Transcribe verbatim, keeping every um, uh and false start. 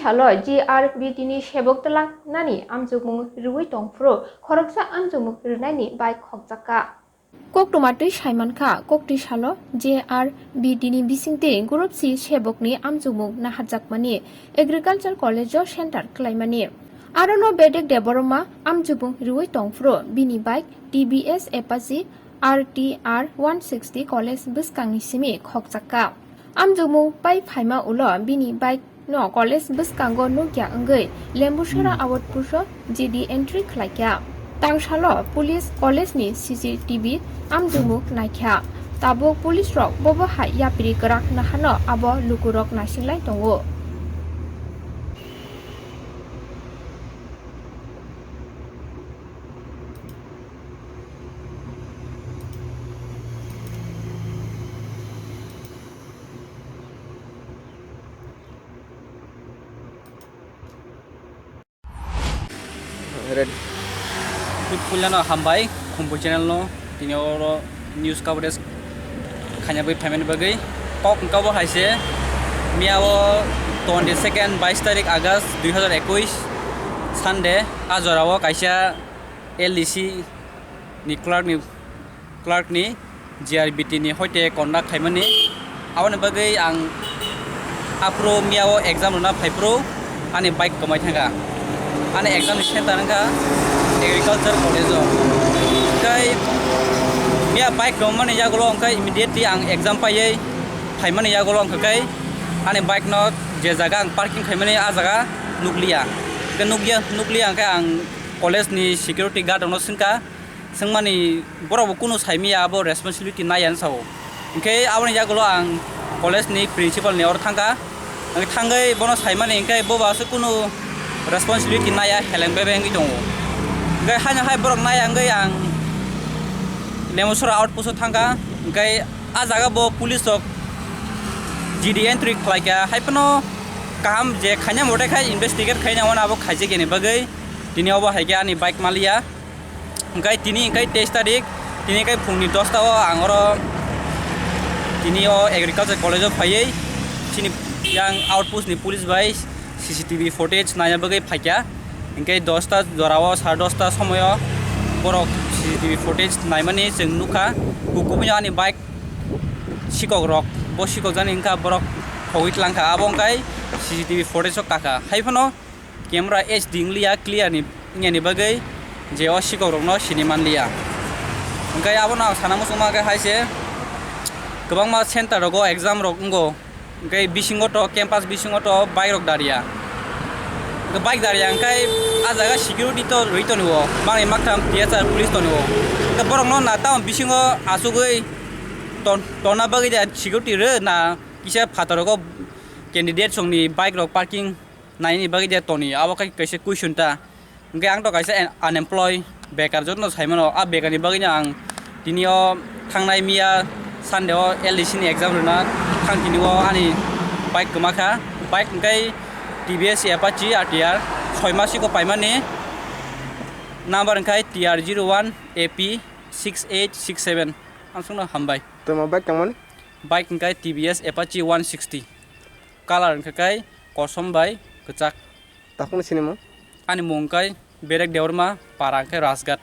Salo G R B T ni sebok twlang nani amjokmung rwui tongphuru khoroksa amjokmung rwnaini bai khokjakha. Koktwma twi saimankha, koktwi salo J R B D ni bisingtwi group C sebokni amjokmung naharjakmani Agriculture College o center khlaimani. Arono Bedek Debbarma amjokmung rwui tongphuru bini bike T B S Apache R T R one sixty college bwskangni simi khokjakha. Amjokmung pai phaima ulo bini bike no college bwskango nukya wngwi Lembusara outpost o G D entry khlaikha. Tangsalo police college ni C C T V amjokmung naikha. Tabuk police rok bobo hai yapri kwrak nahano abo lukurok naisinglai tongo. Red. Puilano hambai, Khumbu channel no, tini oro news coverage khaina bai phaimani bagwi. Kok wngkha bo hai se, miya o twenty second, bais tarik August dui hazar ekwis, Sunday, a jora o kaisa L D C ni clerk ni, clerk ni G R B T ni hoite conduct khaimani. Aboni bagwi ang aphuru miya o exam rwna phaiphuru ani bike kwmai thangkha. Ani exam ni center wngkha Agriculture College o. Hwnkhe miya bike kwmani yagulo hwnkhe immediately ang exam paiwi phaimani yagulo hwnkhe ani bike no je jaga ang parking khaimani a jaga nukliya. Hwnkhe nukya, nukliya hwnkhe ang college ni security guard rokno swngkha, swngmani borok bo kunu saimaya, abo responsibility naiya hinwi sao. Hwnkhe aboni yagulo ang college ni principal ni oro thangkha, hwnkhe thangwi bono saimani, hwnkhe bo bo aswk kunu responsibility naiya, heleng bebeng wngwi tongo. Hwnkhe haino hai borok naiya wngwi ang Lemosora outpost o thangkha, hwnkhe a jaga bo police rok G D entry khlaikha, hai phano kaham je khaina mote khai investigate khaina hwnwi abo khaijak yani bagwi tini obo hai khe ani bike maliya. Hwnkhe tini hwnkhe teis tarik, tini hwnkhe phungni dosta o ang oro tini o Agriculture College o phaiwi chini yang outpost ni police bai C C T V footage naina bagwi phaikha. Hwnkhe dosta jora o, sare dosta somoyo borok C C T V footage naimani chwng nukha. Kubui ani bike sikok rok, bo sikok jani wngkha borok khogwi tlangkha. Abo wngkha C C T V footage o kakha. Hai phano camera H D wngliya clear ni, wngya ni bagwi je o sikok rokno sini manliya. Hwnkhe abono ang sana muchungma khe hai se kwbangma center rogo exam rok wngo, hwnkhe bisingo to campus bisingo to bike rok dariya. Hwnkhe bike dariya hwnkhe a jaga security to rwi tongo, manwi maktham T S R police tongo. Hwnkhe borokno na town bisingo achugwi ton-, tonna bagwi de security rw na kisa phataro go candidate songni bike rok parking naini bagwi de toni, abo khe kaisa question ta. Hwnkhe ang to kaisa un-, unemployed, bekar jotono sai mano. A bekarni bagwino ang tini o thangnai miya Sunday o L D C ni exam rwna thang tini o ani bike kwma kha. Bike hwnkhe T V S Apache R T R, soi masiko paimani, number hwnkhe T R zero one A P six eight six seven. Ang songno hambai. Tamo bike tangmani? Bike hwnkhe T V S Apache one sixty. Colour hwnkhe kai kosom bai kwchak. Takhukni sinimung? Ani mung kai Berek Deorma, para hwnkhe Rajghat.